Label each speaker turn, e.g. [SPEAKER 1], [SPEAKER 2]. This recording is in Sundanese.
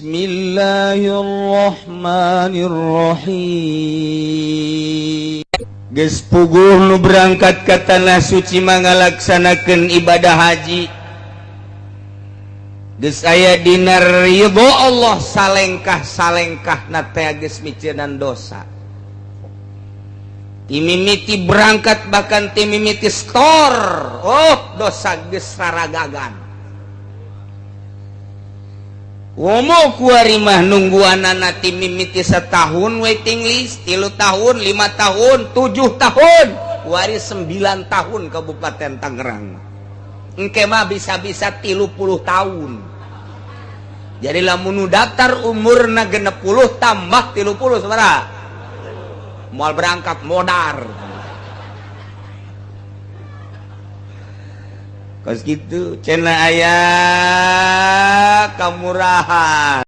[SPEAKER 1] Bismillahirrahmanirrahim. Geus puguh nu berangkat ka tanah suci mangalaksanakeun ibadah haji. Geus aya dina ridho Allah, salengkah-salengkah na teh geus miceunan dosa. Timimiti berangkat, bahkan timimiti store, oh, dosa geus raragagan. Womo kuari mah nungguanana timimiti setahun waiting list, 3 tahun, 5 tahun, 7 tahun, kuari 9 tahun Kabupaten Tangerang. Engke mah bisa-bisa 30 tahun. Jadi lamun daftar umurna 60 tambah 30 sabaraha? Moal berangkat, modar. Kos gitu cenah aya kamurahan.